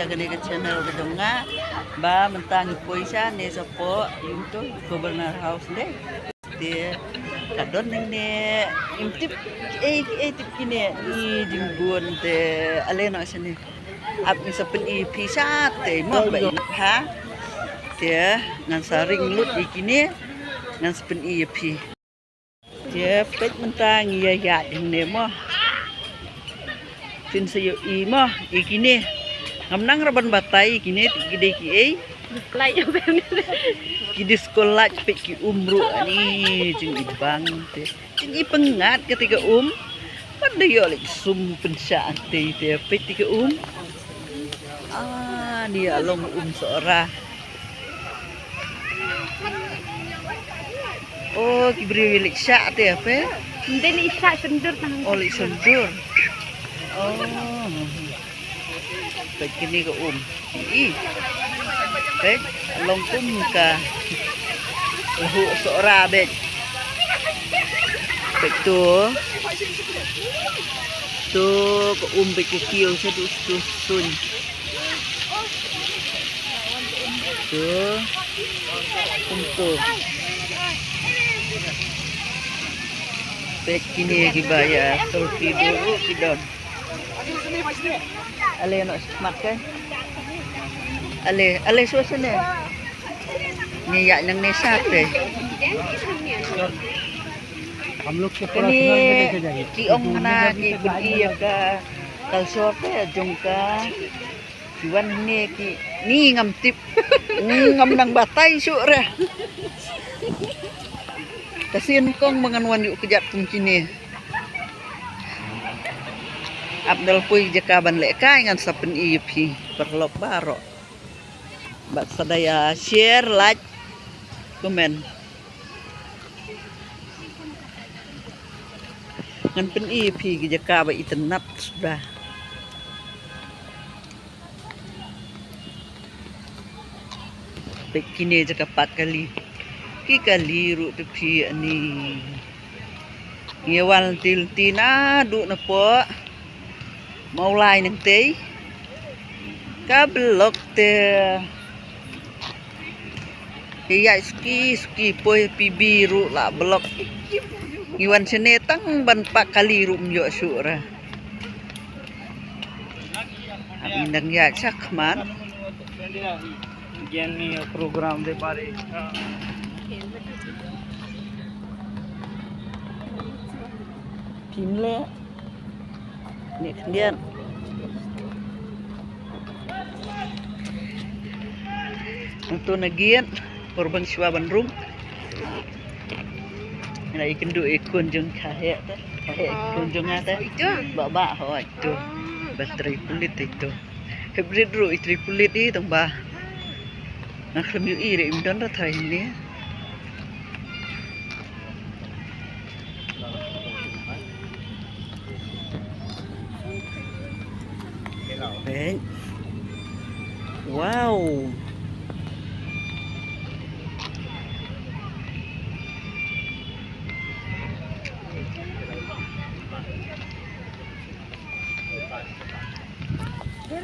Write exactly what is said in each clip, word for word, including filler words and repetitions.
Kane ka channel ka jong nga ba mynta ngi poi sha ne shapoh ïing to Governor House de. Te ka don ne im tip ei ei tip kine i jingbun te ale no shane. Ap ngi sa pyni phi sha te mo ba i ha. Te ngan sa ring lut i kine ngan sa pyni phi. Te peit mynta ngi ïa ïa ïa ne mo. Phin sa ïohi mo i kine. Ngam nang ra ban batai i kine ki dei ki ei. Ki dei skolaj peit ki um ruh ani jing i bang te. Jing i pyngat kata ka um. Pat da ïoh leh sum pynshah te te peit ka um. Ah, ni along um Sohra. Oh, ki briew ïa leit shah te ape? Ym dei leit shah, shon dur tang. Oh, leit shon dur. Oh. Peit kine ka um. Ih. Peit long kum ka. Lahu Sohra beit. Peit tu. Tu ka um beit ka kiew sha tu tu sun. Tu. Kumtu. Peit kine kiba ïa selfie dulu ki don. Ale no smat ke. Ale, ale shuwa shuwa ne. Ni ïa nang ne sate. हम लोग के पूरा Kane सुनाई में लेके जाइए ki ong hana ki pyni ïa ka culture te jong ka. Ki wan ne ki ni ngam tip. Ngam nang batai shuh re. Ka sien kong ba ngan wan ïuh kjat kum kine. Ap dal poi jaka ban lehkai ngan sa pyni ïa phi paralok baroh. Bad sa da ïa share, like, comment. Ngan pyni ïa phi ki jaka ba itynnat suda. Peit kine jaka pat kali. Ki kali ruh te phi ani. Ngi wan lynti lynti naduh napoh Mawlai nangtei. Ka block te. Ki ïaid suki suki poi P B ruh la block. Ngi wan shane tang ban pah kali ruh ym ïoh shuh re. Ngi dang ïaid shakhmat. Gian ni program de pare. Phim leh. Ni khyndiat. Nangtu na giat por ban shuwa ban rung. Ina i kynduh i khun jong ka heh te. Ka heh i khun jong nga te. Ba ba ho itu. Ba trei pulit itu. Hybrid ruh i trei pulit i tang ba. Nga khlem ïohi re im don ra thai ni. Peit. Wow.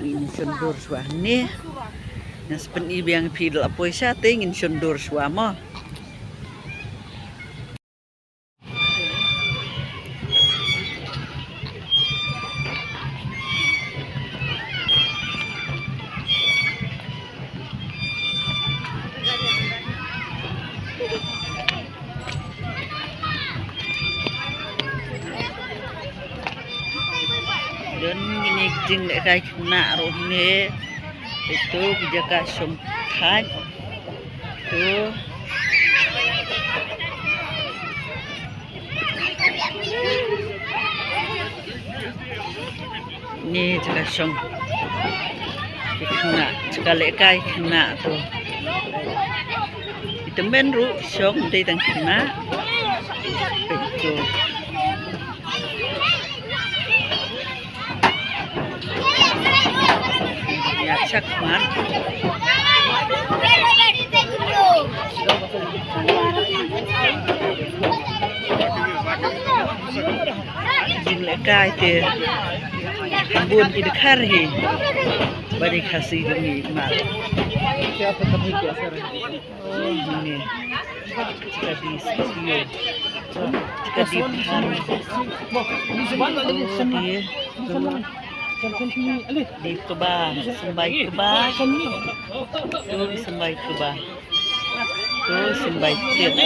Ngin shon dur shuwa ne. Ngan sa pyni biang phi da la poi sha te ngin shon dur shuwa mo. Don kine ki jinglehkai khynnah ruh ne. Itu ki jaka shong thait. Tu. Ni jaka shong. Ki khynnah, jaka lehkai khynnah tu. Ki tymmen ruh shong dei tang khynnah. Peit tu. Ïa shakhmat. Jinglehkai te. Bun ki dkhar hi. Bari Khasi demi mat. Oh, ini. Tadi sio. Tadi pan. Oh, dia. Di kba, symbai kba. Oh, symbai kba. Oh, symbai kba.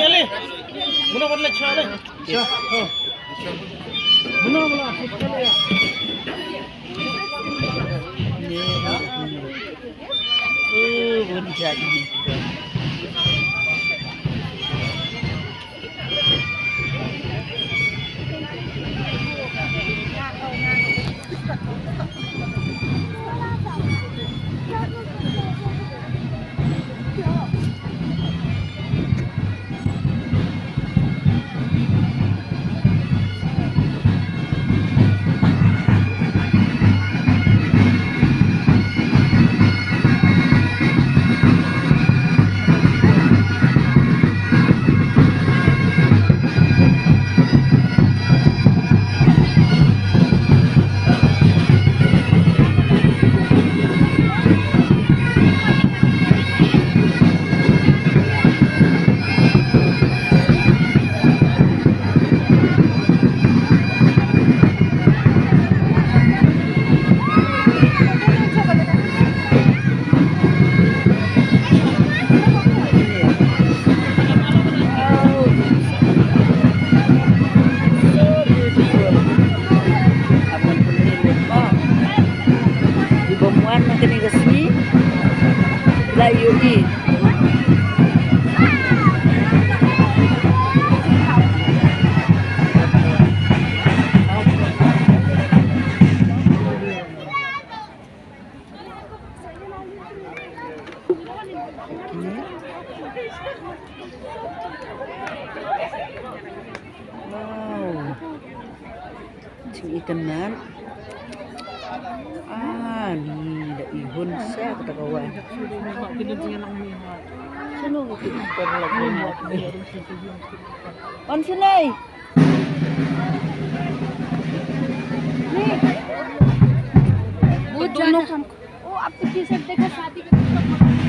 Iba wan na kane ka sngi la ïohi. Wow. Jingitynnad. Ah, ni da ihun sa kata ka wan. Sino ko ki ikor lagi ni. On sinai. Ni. Buat jana. वो अब तो ये सब देखो, शादी के बाद।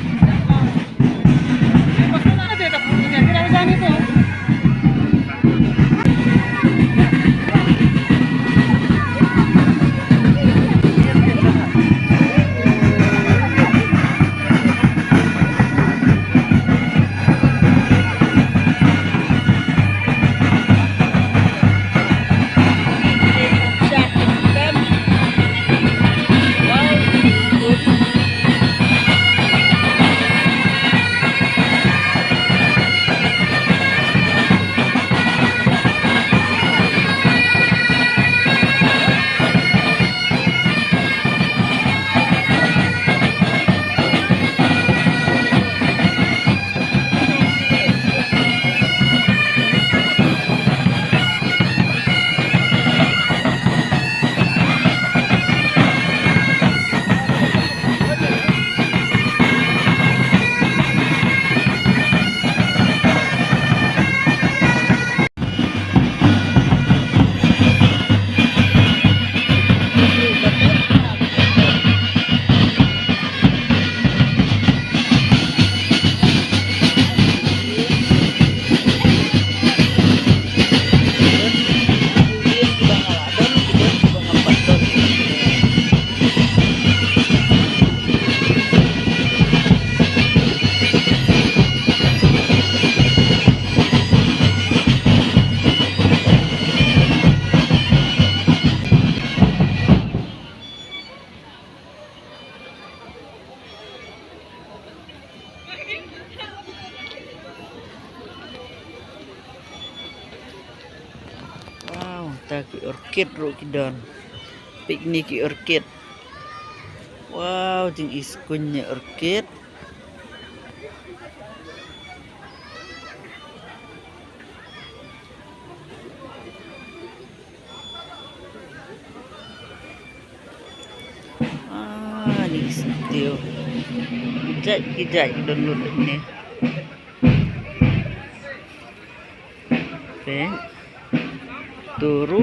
Wow, ta ki orchid ruh ki don. Picnic ki orchid. Wow, jing i skuñ ne orchid. Ah, ni ki siew. Ki jait, ki jait, don lut ne. Pink. Turu.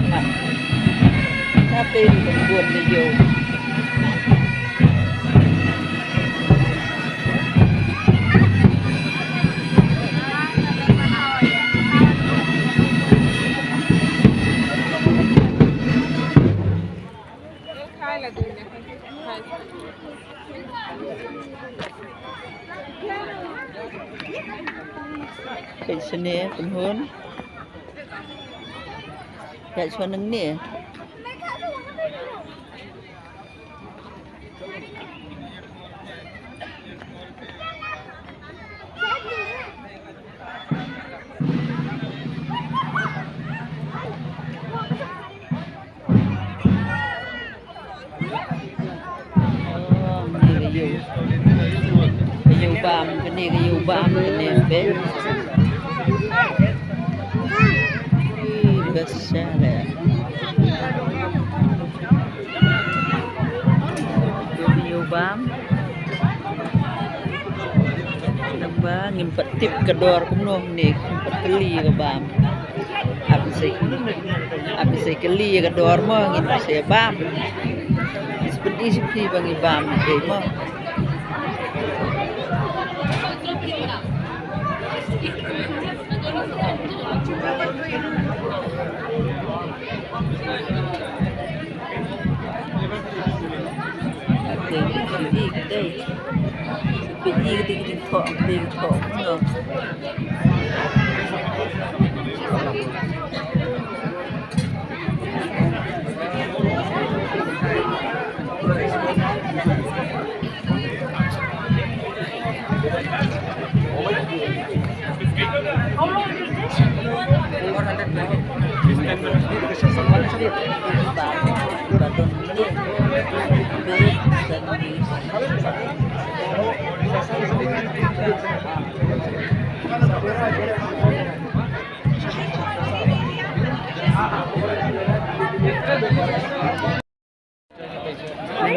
Ka te ri ka bun ka ïew. Peit shane, pynhun. Ïa shuwa nangne. Oh, kane ka ïew. Ka ïew bam, kane ka ïew bam, kane ka ïew bam. Ih, best seller. Ka ïew bam. Naba ngim pat tip ka dor kumno ne, ngim pat kylli ka bam. Ap isei, ap isei kylli ka dor mo, ngin isei bam. Is pynti shu phi ba ngi bam dei mo. Dei, dei, dei. Peit ïa kata ka jingthoh, kata ka jingthoh, no.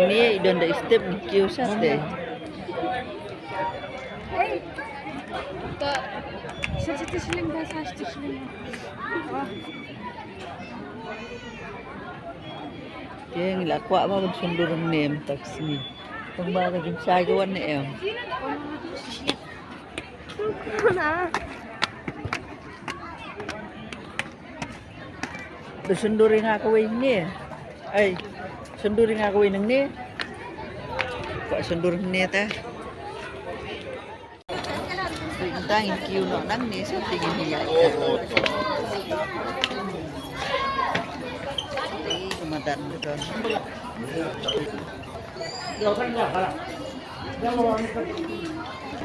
Ni i don da i step ni kiew sa te. Te ngi la kwah ba ban sngewdur ne em tak sini. Tang ba ka jingshai ka wan ne em. Ba sngewdur ïa nga kawei ne. Ai, sngewdur ïa nga kawei nangne. Kwah sngewdur ne ta. Tang kiew noh nangne sa te ngin ïa. Ih, ka madan ka don.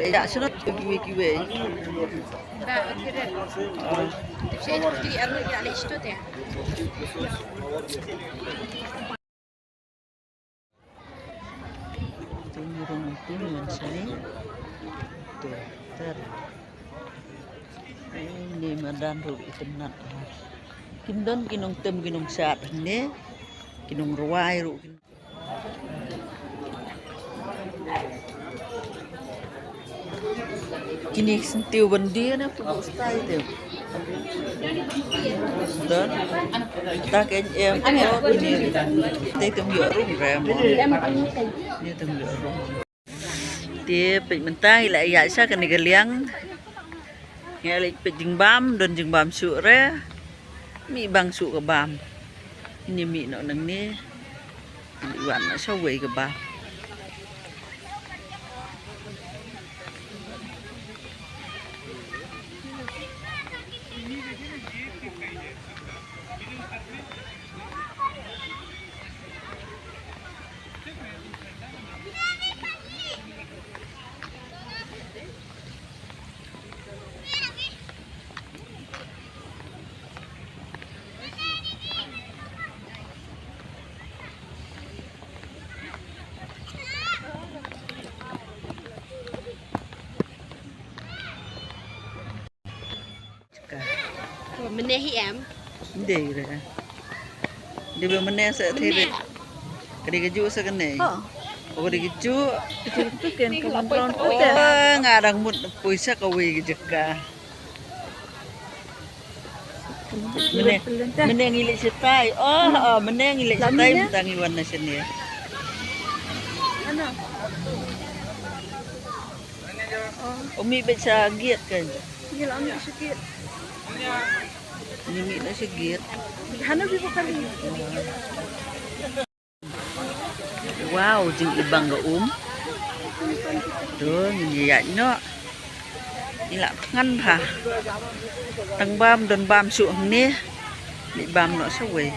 Ïa shnat kiwei kiwei. Te ngi rung te ngi wan shane. Te ter. Te ngi madan ruh itynnat. Kim don ki nongtem ki nongshad ne. Ki nongrwai ruh. Kine ki syntiew ban die na tu bu stai te. Don. Ta ken em. Te tem ïoh rung rem. Te tem ïoh rung. Te peit mynta i la ïa sha kane ka liang. Ngi la peit jingbam, don jingbam shuh re. Mih bang shuh ka bam. Ni mih noh nangne. Wan na sha wei ka bam. Ka. Ba mynne hi em. Dei re. Dei ba mynne sa the re. Ka dei ka ju sa kane. Oh. Oh, ka dei ka ju. Ka ju tu ken ka ban brown. Oh, nga dang mut poi sa kawei ka jaka. Mynne, mynne ngi leit shatai. Oh, oh, mynne ngi leit shatai mynta ngi wan na shane. Ym mih beit sha gate kan. Ngi mih na sha gate. Wow, jingibang ka um. To ngin ïaid noh. Ngi la thngan bha. Tang bam don bam shuh hangne. Ngi bam noh shawei.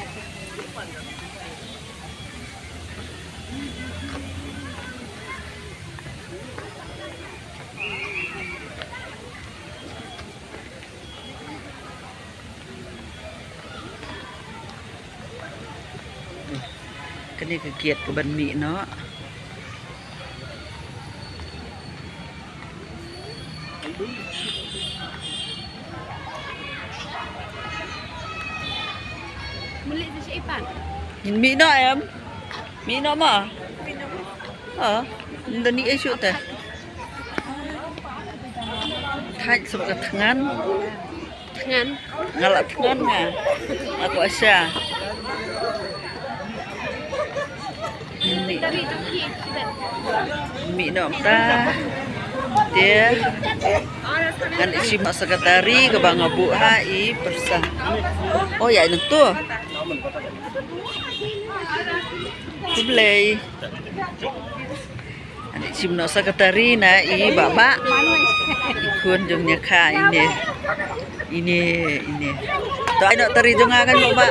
Kane ka gate ka ban mih noh. Mih noh em. Mih noh ma. Ha. Nda ni issue te. Thait suk ka thngan. Thngan. Nga la thngan nga. Aku asa. Mih. Mih noh ta. Te. Ngan isi ma secretary kaba nga buh ha i pyrsa. Oh ya, ina tu. Khublei. Ane shim noh secretary na i Baba. I khun jong Niakha ine. Ine, ine. To ai noh tari jong nga kan Baba.